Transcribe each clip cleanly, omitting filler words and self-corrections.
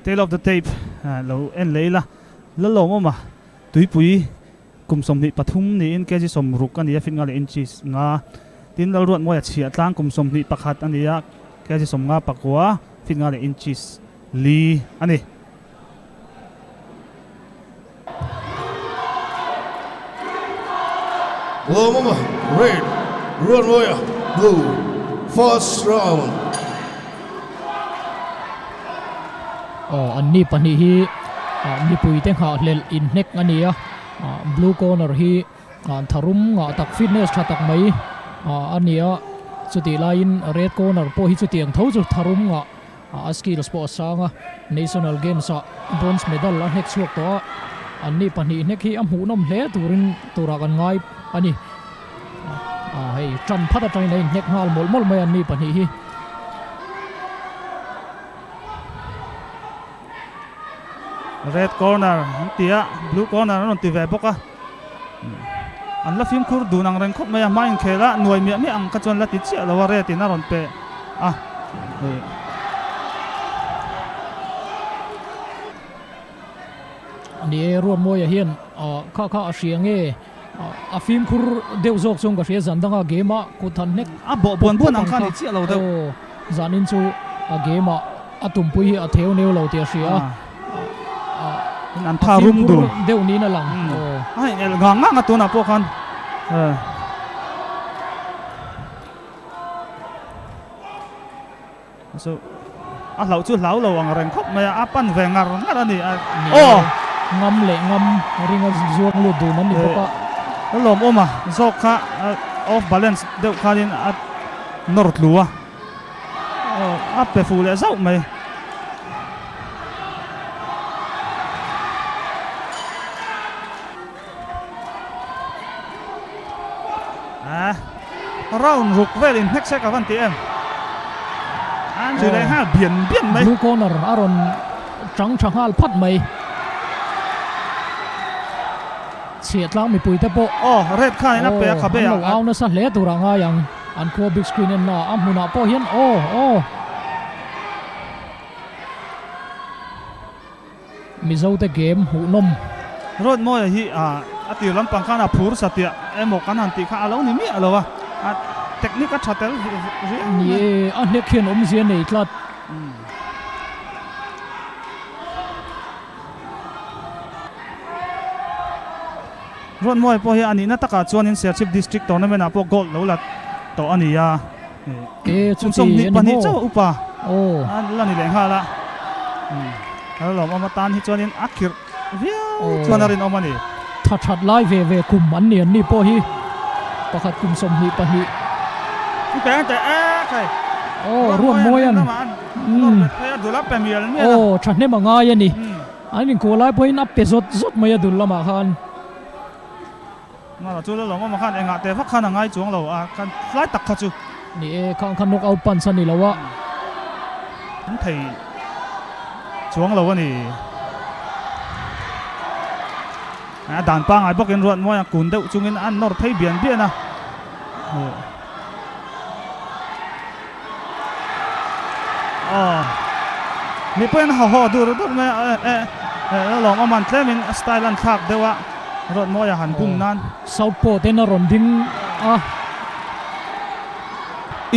Tale of the tape lo en leh ila Lalawmawma tuipui kum 23 niin kg 60 a ni a, feet nga leh inches nga. Tin Lalruatmawia chhiah tlang kum 21 a ni a, kg 59, feet nga leh inches li a ni. Lawmawma red, Ruatmawia blue, first round. Aw anni pahnih hi mipuite nghahhlelh inhnek a ni a, blue corner hi tharum ngah tak fitness tha tak mai a ni a, chutih laiin red corner pawh hi chutiang tho chu tharum ngah A skills pawh a sang a, National Games ah bronze medal a hnek chhuak tawh a, anni pahnih hnek hi a hmuhnawm hle turin turah kan ngai a ni. Hei tan phat atangin a inhnek nghal mawlh mawlh mai anni pahnih hi. Red corner an ti a, blue corner an rawn ti ve bawk a. An la fimkhur dun ang reng khawp mai a, hma inkhel a nuai miah miah ang kha chuan la ti chiah lo a, red in a rawn pe a. Ni e, Ruatmawia hian kha kha a hria nge a fimkhur deuh zawk chuan ka hria zan danga game a kut han hnek a bawh buan buan ang kha ni chiah lo deuh. Aw, zanin chu a game ah a tumpui hi a theu neu lo tih a hria a. An tha rum dun. Deuh niin a lang. A inel ngang ngang a tunah pawh khan. Chu a hlauh chu hlau lo ang reng khawp mai a, a pan ve ngar ngar a ni. Aw! Ngam leh ngam ringa zuang lut dun an ni bawk a. A lawmawm a, zawk kha off balance deuh khanin a nawr tlu a. A pe fuh leh zauh mai. Round ruk vel in hnek se ka van ti em. An zui leh nghal bian bian mai. Blue corner a rawn tang tha nghal phat mai. Chhiah tlang mipui te pawh. Aw red khan in a pe a khabe a. An lo au nasa hle tur a ngai ang. An khua big screen en na a hmunah pawh hian aw aw. Mizo te game hmuhnawm. Ruatmawia hi a tir lampang khan a phur satih emaw kan han tih kha a lo ni miah lo a, a technique a tha tel riau mai. Ni e, a hnek hian awmzia nei tlat. Ruatmawia pawh hi a nihna takah chuanin Serchhip District Tournament ah pawh gold lo la tawh a ni a. E chuti ani maw? 22 chauh upa a la ni leh nghal a. A lawmawm atan hi chuanin a khirh viau chuan a rinawm a ni. Tha that lai ve ve kum an ni an ni pawh hi pakhat kum 22. Aw Ruatmawian aw thahnem a ngai a ni. An inkuah lai pawhin a pe zawt zawt mai a dul lamah khan. Mara chu la lawm awm a khan engah teh vak khan a ngai chuang lo a khan tlai tak kha chu. Ni e, khang kha knock out punch a ni lo a. An thei chuang lo a ni. A dan pangai bawkin Ruatmawi a kun deuh chungin a nawr phei bian bian a. Aw mipui an haw haw dur dur mai a e e lawm awm an tlemin a style an thlak deuh a Ruatmawia han bum nan. Southpaw ten a rawn ding a.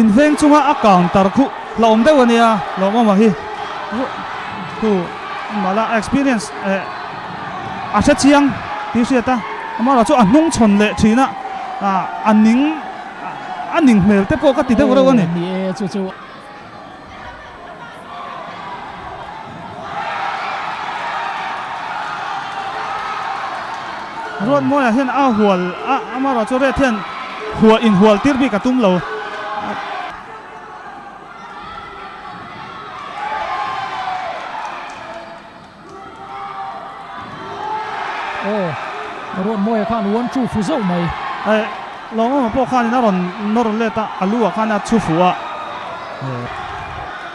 Inveng chunga a counter khu hlauhawm deuh a nia lawmawma hi khu mala experience eh a hre chiang tih hriat a amaherawh chu a hnung chhawn leh thin a a ning A ning hmel te pawh ka ti deuh reuh a ni. Ni e, chu chu. Ruatmawia hian a hual a, amaherawh chu Red hian hual inhual tir bik a tum lo. Aw, Ruatmawia khan one two fu zauh mai. Eh, Lawngawma pawh khanin a rawn nawr let a, a lu ah khan a chhu fuh a.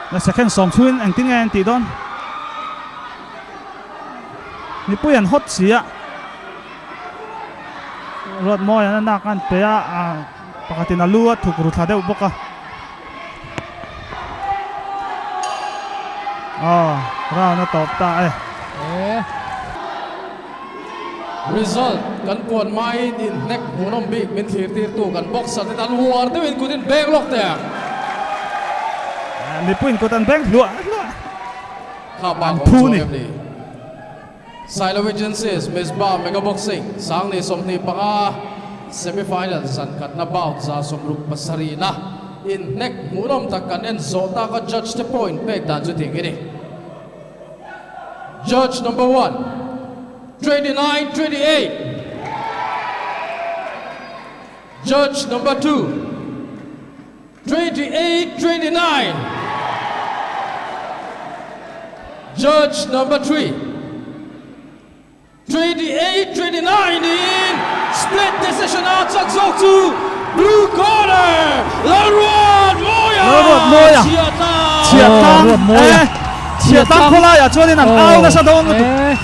Eh, second sawm chhungin engtin nge an tih dawn? Mipui an hawt si a. Ruatmawia a nak an pe a, pakhatin a lu a thuk ru thla deuh bawk a. Aw, round a tawp ta e. E. Result kan puan hmain inhnek hmuhnawm bik min thlir tirtu kan boxer te tan uar deuhin kut in beng lawk teh ang. Mipuiin kut an beng hluah hluah. Kha bak An awm phu chuang ni. em ni? Sailo Agencies Mizpah Mega Boxing 2025 Semi-Final zan khatna bout 67 inhnek hmuhnawm tak kan en zawh taka judge te point pek dan chu ting i ni. Judge number one, 29 28. Judge number two, 28 29. Judge number 3, 28 29 in split decision a chak zawk chu blue corner Lalruatmawia Lalruatmawia Chhiatlang Chhiatlang Ruatmawia eh Chhiatlang khawlaiah chuanin an au nasa dawn lutuk. Eh.